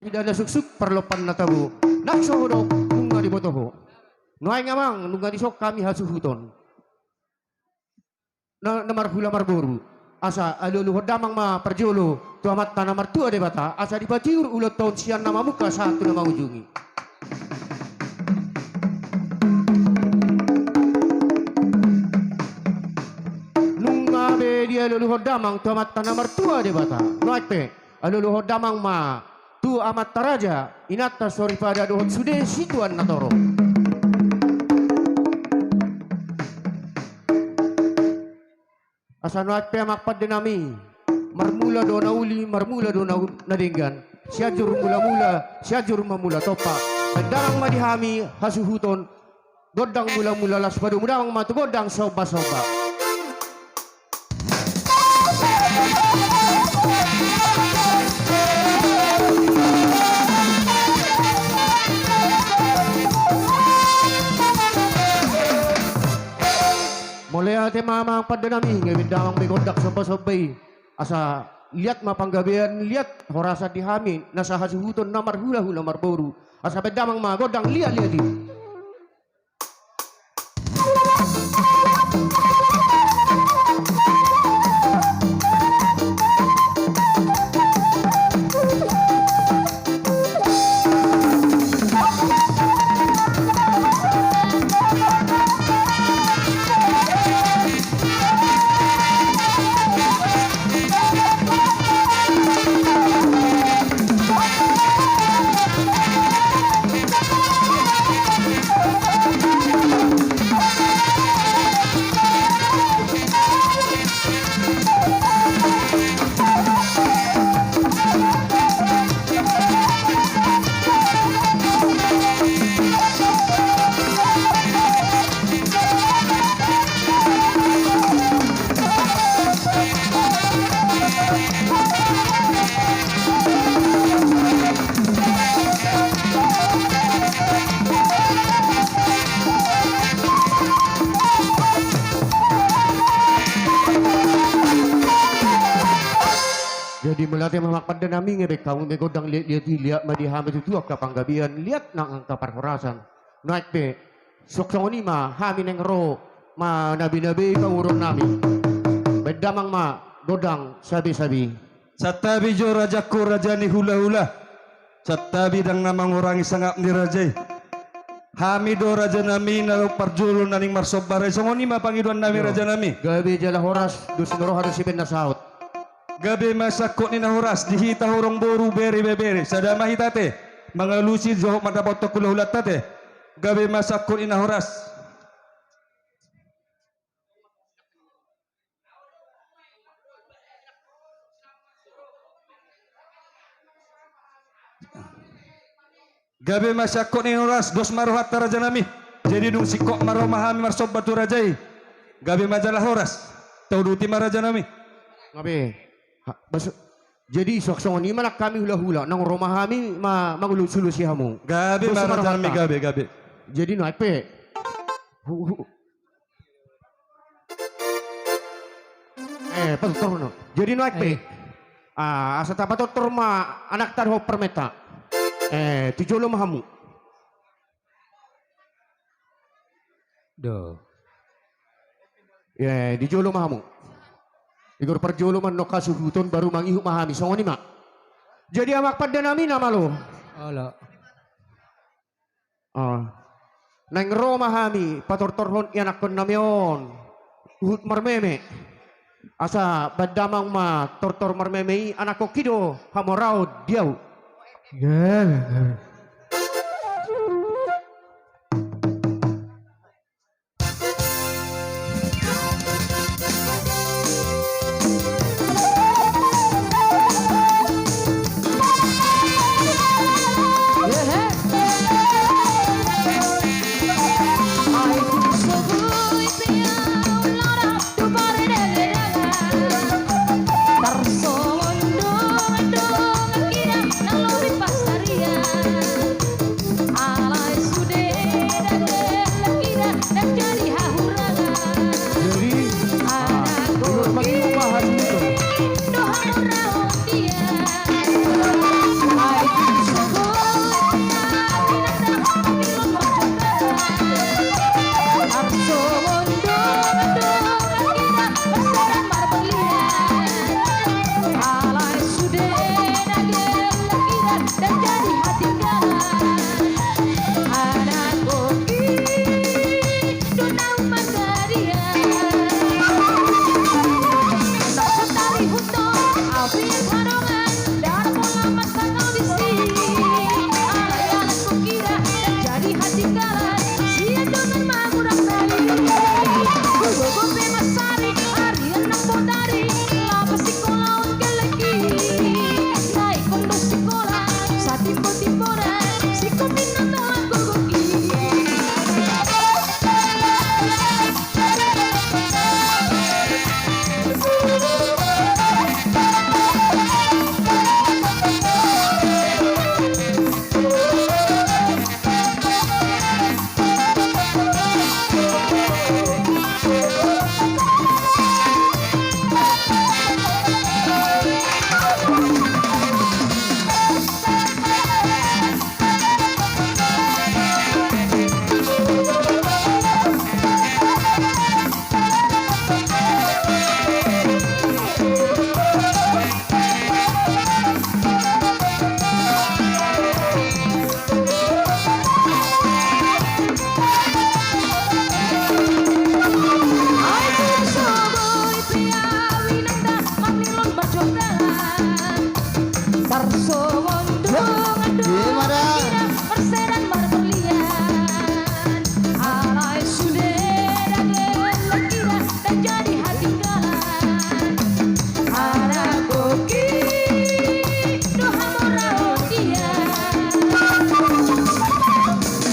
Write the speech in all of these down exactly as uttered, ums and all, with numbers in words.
Dana suksuk parlompan na tabo. Nang so hudok nunga diboto ho. Nuaeng amang nunga dison hami hasuhuton. Na, na marhula marboru. Asa alualuhon damang ma parjolo tu Amanta na martua Debata, asa dipatiur ulaonta on sian na mamungka sahat tu na mangujungi. Nunga be dialualuhon damang tu Amanta na martua Debata. Nuaeng pe alualuhon damang ma tu amanta raja, inanta soripada dohot sude situan na torop. Asa nuaeng pe amang pande nami, marmula do na uli, marmula do na, na denggan. Sianjur mulamula, Sianjur ma mula tompa. Baen damang ma di hami hasuhuton, gondang mulamula, laos padomu damang ma tu gondang sombasomba. Mauliate ma amang pande nami, nunga baen damang be gondang sombasomba i. Asa liat ma panggabean, liat horasan di hami na sahasuhuton na marhulahula marboru. Asa baen damang ma gondang liatliat i. Jadi mauliate ma amang pande nami, nunga baen hamu be gondang liatliat i, liat ma di hami tutu angka panggabean, liat nang angka parhorasan. Nuaeng pe, suang songon i ma hami naeng ro manabenabe pangurupion nami. Baen damang ma gondang sabesabe. Santabi jo rajangku, raja ni hulahula. Santabi ndang na mangurangi sangap ni raja i. Hami do raja nami na parjolo naeng marsomba raja i. Songon i ma pangidoan nami, raja nami. Gabe jala horas, dos ni roha do sibaen na saut. Gabe ma sangkot ni na horas di hita horong boru, bere ibebere, sada ma hita ate mangalusi dohot mandapothon hulahulanta ate. Gabe ma sangkot ni na horas. Gabe ma sangkot ni na horas, dos ma rohanta raja nami. Jadi dung singkop ma ro ma hami marsomba tu raja i, gabe ma jala horas. Tauduti ma raja nami. Gabe. Ha, bas-, jadi suang songon i ma nang hami hulahula, naeng ro ma hami ma-, mangalusi hamu. Gabe ma raja nami, gabe, gabe. Jadi nuaeng pe. Hu-, hu-, Eh, patortor no. Jadi nuaeng pe. Eh. Ah, asa tapatortor ma anakta dohot parumaenta. Eh, tu jolo ma hamu. Do. Eh, di jolo ma hamu. Igor parjolo ma annon hasuhuton, baru mangihut ma hami. Songon i ma. Jadi amang pande nami na malo. Olo. Ah. Naeng ro ma hami patortorhon ianakkon nami on. Huhut marmeme. Asa baen damang ma tortor marmeme i, anakkon i do hamoraon di ahu. Dan jadi hatinggalan anak bohi do naung margadian. Nang so tarihut do ahu pe harongan, ndada pola marsangkal disi. Alai anak bohi do dan jadi hatinggalan, sian dongan mangurang nai. Hugogo pe mansari arian nang botari, laho pasingkolahon gellengki. Na ingkon do sikola satimbo-timbona, singkop ninna tolap gogoki. Tarsongon dongan-dongan, ima da, marsedan marperlian. Alai sude dang lelan lagi da, dang jadi hatinggalan. Anak bohi do hamoraon dia.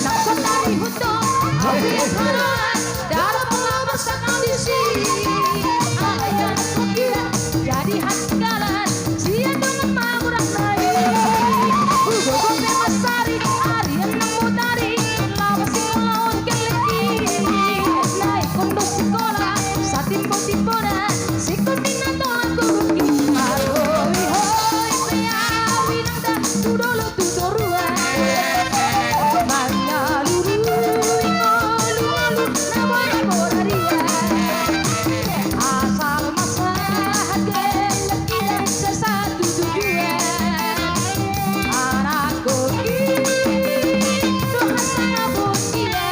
Nang so tarihut do ahu pe harongan, ndada pola marsangkal disi. Alai anak bohi do jadi hatinggalan, sian dongan mangurang nai. Hugogo pe mansari arian nang botari, laho pasingkolahon gellengki. Na ingkon do sikola satimbo-timbona, singkop ninna tolap gogoki. Marhoi-hoi pe ahu inang da, tu dolok tu toruan, mangalului ngolu-ngolu na boi borarian. Asal masahat gellengki da sasatu tujuan. Anak bohi do hasangapon dia.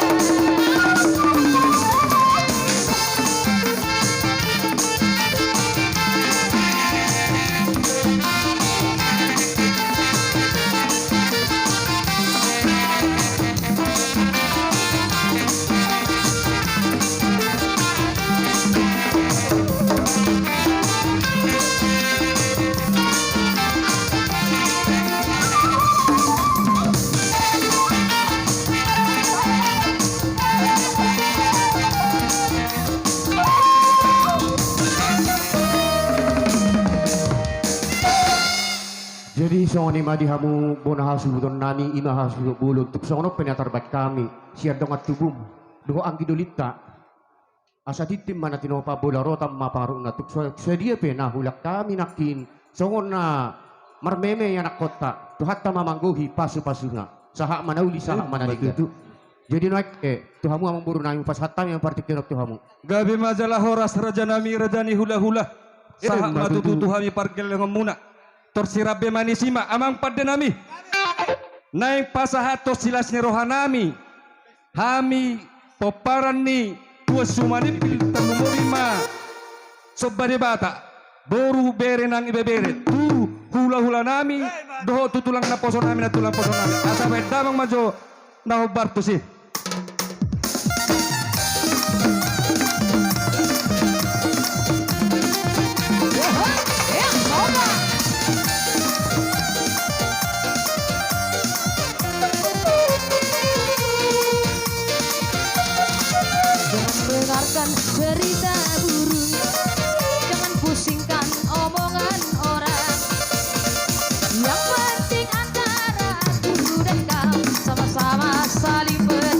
Jadi songon i ma di hamu bona hasuhuton nami, ima hasuhuton bolon, tung songon on pe na tarbahen hami sian dongan tubum dohot anggi dolinta. Asa tintin ma na tinopa, bola rotan ma pangarahutna, tung so, sadia pe na huulahon hami nangkin, songon na marmeme ianakkonta, Tuhanta ma manggohi pasu-pasuna, sahat ma na uli, sahat ma na denggan. Jadi nuaeng pe tu hamu amangboru nami, hupasahat hami ma partingkian on tu hamu. Gabe ma jala horas raja nami, raja ni hula-hula. Sahat ma tutu tu hami pargellengonmuna. Torus rambe ma disi ma amang pande nami. Naeng pasahathon silas ni roha nami. Hami pomparan ni Tuan Sumanimpil, tarlumobi ma somba Debata, boru, bere nang ibebere, tu hula-hula nami dohot tu tulang naposo nami, nantulang poso nami. Asa bahen damang ma jo na hombar tusi. Jangan dengarkan cerita burung, jangan pusingkan omongan orang. Yang penting antara aku dan kau sama-sama saling ber-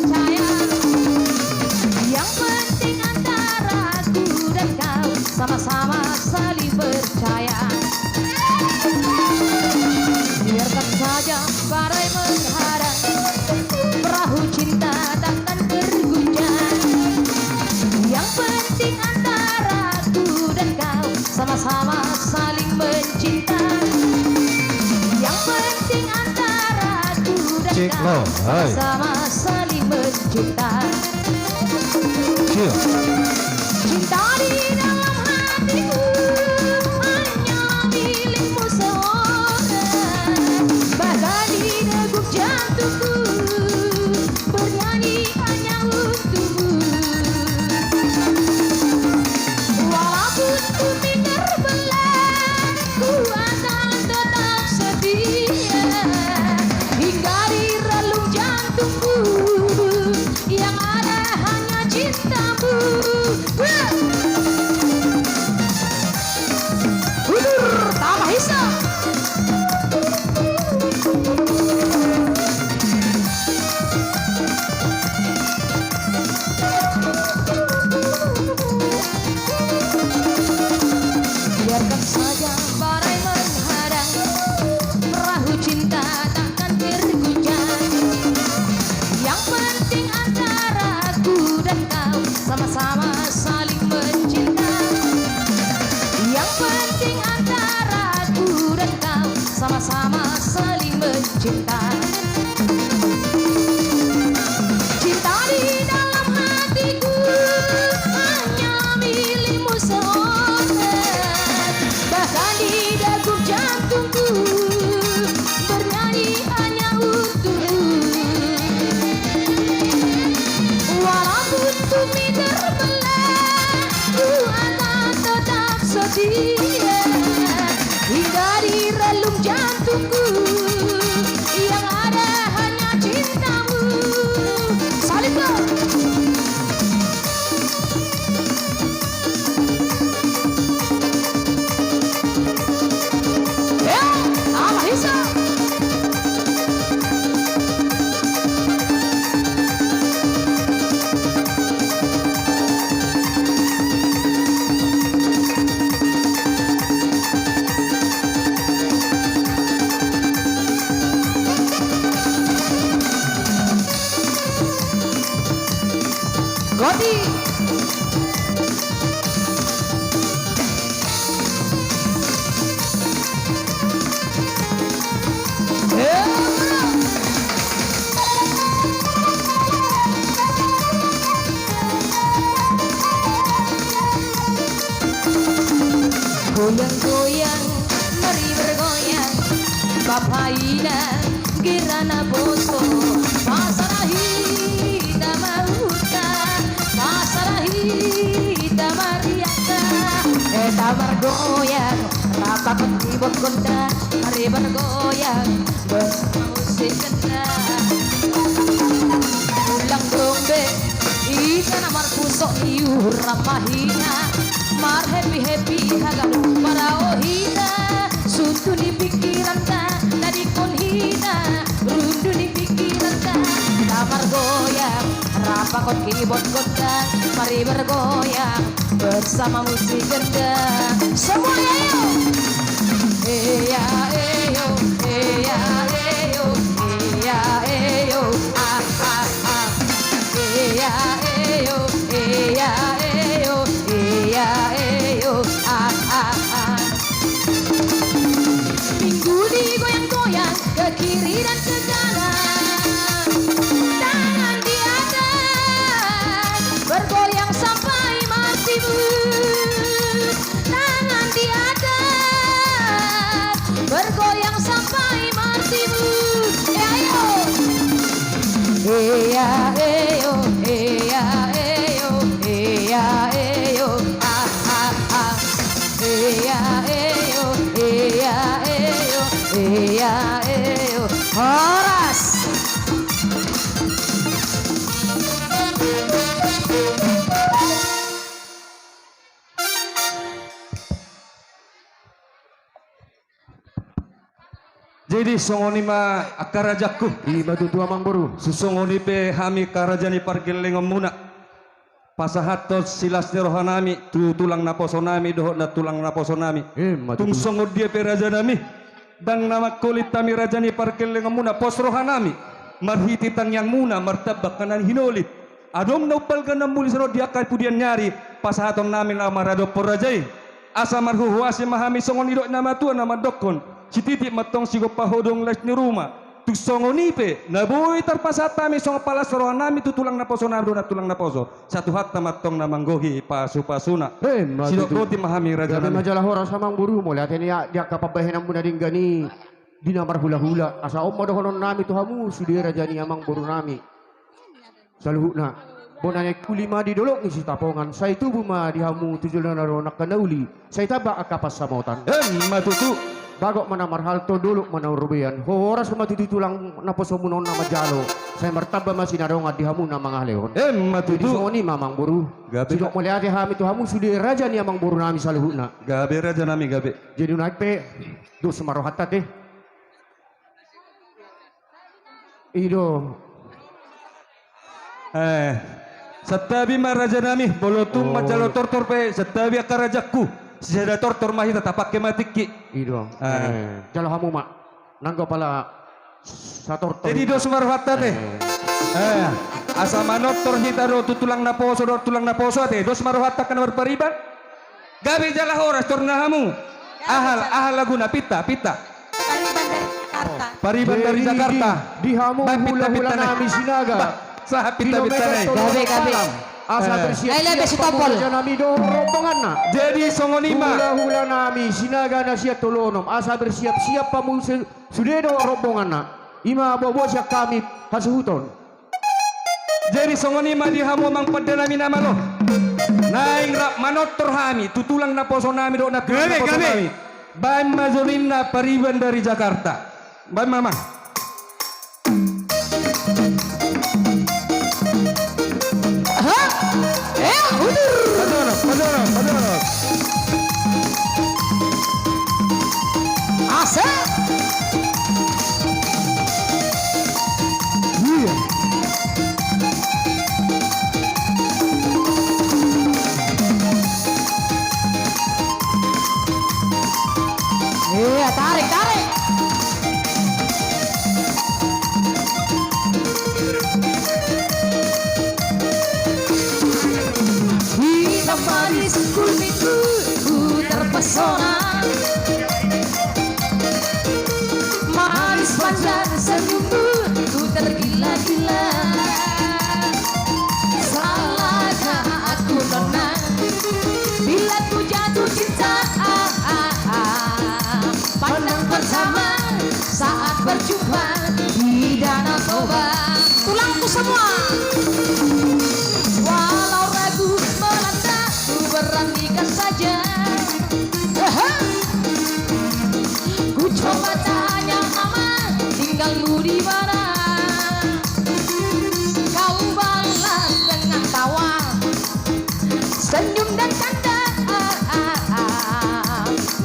Cek lo, hai. Sama-sama saling mencinta. Cio. Cinta di dalam hatiku hanya milikmu seorang. Bahkan di degup jantungku bernyanyi hanya untukmu. Walaupun bumi terbelah, ku akan tetap setia hingga di relung jantungku yang ada hanya cintamu. Wah! Udur, tambah hisa. Biarkan saja badai menghadang, perahu cinta takkan terguncang. Yang penting antara aku dan kau sama-sama saling mencinta. Yang penting antara aku dan kau sama-sama saling mencinta. Cinta di dalam hatiku hanya milikmu seorang. Bahkan di degup jantungku bernyanyi hanya untukmu. Walaupun bumi terbelah, ku akan tetap setia hingga di relung jantungku yang ada hanya cintamu. Saling, bro. Goti. Goyang-goyang, mari bergoyang, Bapak Ina. Gera na poso, pasada hita ma uhurta, pasada hita ma riakta. Hita margoyang, rap pakon kibot gondang, mari margoyang, bersama musik gendang. Ulang dong be, hita na marpusok ni uhur rap ma hita, marhappy-happy haganup marao hita. Suntu ni pingkiranta, na dingkon hita, rundu ni pingkiranta. Hita margoyang, rap pakon kibot gondang, mari bergoyang, bersama musik gendang. Semuanya, ayo! Eya, eyo, eya, eyo, eya, eyo, ah, ah, ah. Eya, eyo, eya, eyo, eya, eyo, ah, ah, ah. Minggu digoyang-goyang ke kiri dan ke kanan. Tangan di atas, bergoyang sampai martimbun. Tangan di atas, bergoyang sampai martimbun. Ya, ayo. Eya, eyo, eya, eyo, eya, eyo, ah, ah, ah. Eya, eyo, eya, eyo, eya, eyo. Horas. Jadi songon i ma angka rajaku. Ima tutu amang boru. Songon i pe hami angka raja ni pargellengonmuna pasahathon silas ni rohanami tu tulang naposonami dohot nantulang naposonami. Ima tutu. Tung songon dia pe rajanami, ndang na mangholit hami raja ni pargellengonmuna, pos rohanami marhite tangiangmuna martamba angka na hinolit. Adong na umbalga na muli songon di angka pudian ni ari, pasahatonnami na maradophon raja i. Asa marhuhuasi ma hami songon nidok ni na matua na mandokhon: Sititi mantong sigompa, hodong las ni ruma. Tung songon i pe, na boi tarpasahat hami songon palas roha nami tu tulang naposo nami dohot nantulang naposo. Sai Tuhanta ma antong na manggohi pasupasuna. Emma tutu. Sidok boti ma hami raja nami. Gabe ma jala horas amangboru, mauliate ma di angka pambahenanmu na denggan i. Di na marhulahula, asa on ma dohonon nami tu hamu sude raja ni amangboru nami. Saluhutna. Bona ni angka uli ma di dolok ni Sitapongan, sai tubu ma di hamu tu joloan on angka na uli, sai tamba angka pansamotan. Emma tutu. Bagot ma na marhalto, dolok ma na urubean. Horas ma tutu tulang naposomuna on na manjalo, sai martamba ma sinadongan di hamu na mangalehon. Emma tutu. Jadi songon i ma amangboru. Gabe. Sidok mauliate hami tu hamu sude raja ni amangboru nami saluhutna. Gabe raja nami, gabe. Jadi nuaeng pe, dos ma rohanta te. I do. Eh, santabi ma raja nami, molo tung manjalo tortor pe, santabi angka rajangku. Sisada tortor ma hita, tapangke ma tingki. I do. Eh. Eh, jalo hamu ma. Nanggo pala satortor. Jadi dos ma rohanta te. Eh. Eh, asa manortor hita do tu tulang naposo dohot tulang naposo ate, dos ma rohanta angka na marpariban. Gabe jala horas torna hamu. Aha, aha laguna? Pinta, pinta. Pariban dari Jakarta. Pariban dari Jakarta. Jadi di, di hamu hulahula nami Sinaga. Sahat pinta-pinta nai. Gabe, gabe. Asa bersiap-siap hamu raja nami dohot rombonganna. Jadi songon i ma. Hulahula nami Sinaga na sian Tolonom. Asa bersiap-siap hamu sude dohot rombonganna. I ma boaboa sian hami hasuhuton. Jadi songon i ma di hamu amang pande nami na malo. Naeng rap manortor hami tu tulang naposo nami dohot nantulang naposo nami. Baen ma jolo ninna Pariban dari Jakarta. Baen ma, amang. Aha. Eh, udur. Padonok, padonok, padonok. Asik. Iya. Iya, tarik, tarik. Hitam manis kulitmu, ku terpesona. Manis panjang senyummu, ku tergila-gila. Salahkah aku nona, bila ku jatuh cinta? Pandang pertama saat berjumpa di Danau Toba. Tulangku semua. Walau ragu melanda, ku beranikan saja. Aha. Ku coba tanya mama, tinggalmu di mana? Kau balas dengan tawa, senyum dan canda.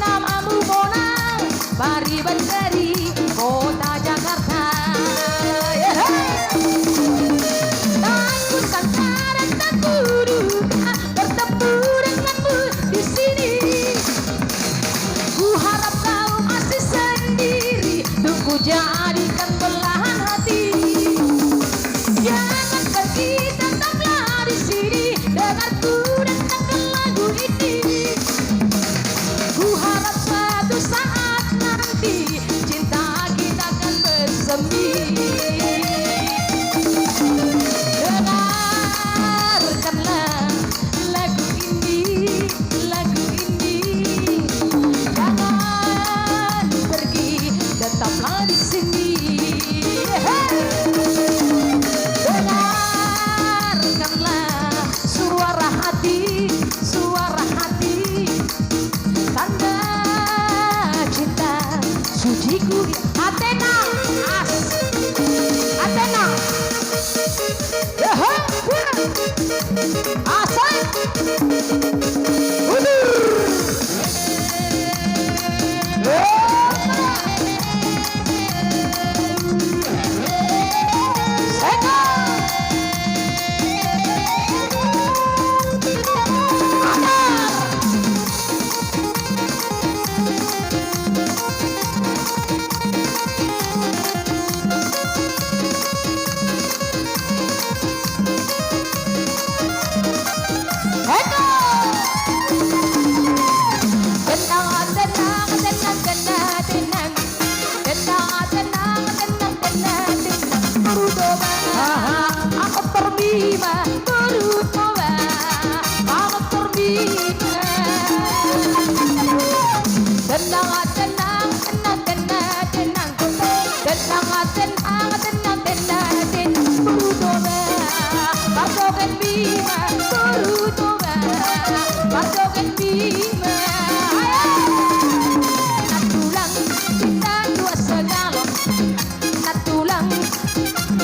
Namamu Mona, Pariban dari kota Jakarta. Yehe. Takutkan kadang tak kuduga bertemu denganmu di sini. Ku harap kau masih sendiri, untuk ku jadikan belahan hati. Jangan pergi, tetaplah di sini, dengar ku dan dengar lagu ini. Ku harap suatu saat nanti cinta kita akan bersemi. Dengarkanlah lagu ini, lagu ini. Jangan pergi, tetaplah di sini. Dengarkanlah suara hati, suara hati. Tanda cinta suci ku di Athena. As. Athena. Aha. Asik. Udur.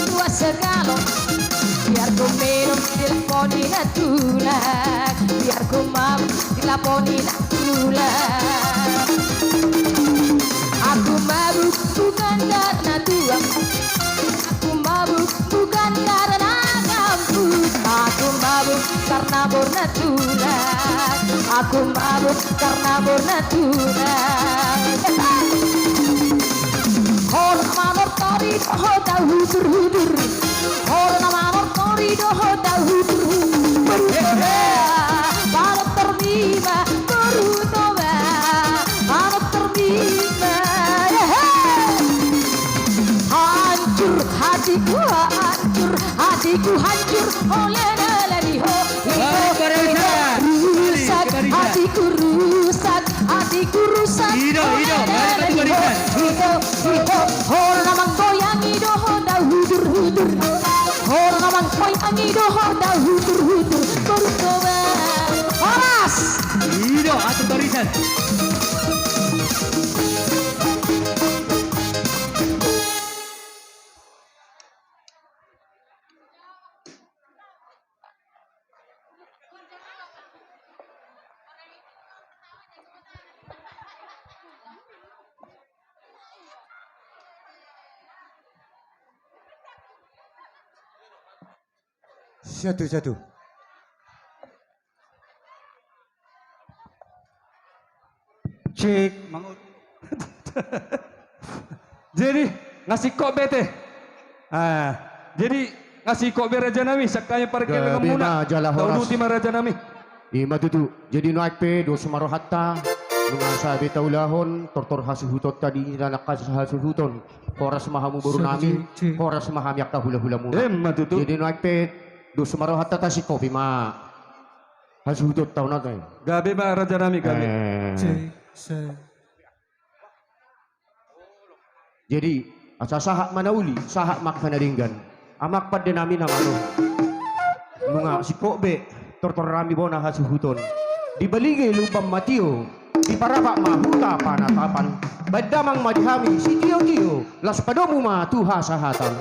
Tua segalo, biar ku minum di lapo ni na tulang, biar ku mabuk di lapo ni na tulang. Aku mabuk bukan karena tuak, aku mabuk bukan karena kampus, aku mabuk karena borna tulang, aku mabuk karena borna tulang. Hona manortor i dohot au hutur-hutur, hona manortor i dohot au hutur-hutur. Boru Toba, manortor i ma, boru Toba, manortor i ma. Hancur hatiku, hancur hatiku, hancur oleh nalani ho. Balik barisan. Rusak hatiku, rusak hatiku, rusak. Ido, ido, balik barisan. Ido, ido, hona manggoyang i dohot au hutur-hutur, hona manggoyang i dohot au hutur-hutur. Boru Toba. Horas. Ido, atur barisan. Satu, satu. Cek, mangut. Jadi, nga singkop be te. Ah, jadi, nga singkop be raja nami, sian hami parkelengan muna. Gabe ma jala horas. Tauduti ma raja nami. I ma tutu. Jadi nuaeng pe dos ma rohanta. Nunga sahat be taulahon, tortor hasuhutonta di na nangkin hasuhuton. Horas ma hamu boru nami, horas ma hami angka hula-hula muna. I ma tutu. Jadi nuaeng pe dos ma rohanta, tasingkopi ma hasuhutonta on ate. Gabe ma raja nami, gabe. Eh. Cek, cek. Jadi, asa sahat ma na uli, sahat ma angka na denggan. Amang pande nami na malo. Nunga singkop be, tortor hami bona hasuhuton. Di Balige Lumban Matio, di Parapat ma huta Panatapan. Baen damang ma di hami sitio-tio, laos padomu ma tu hasahatan.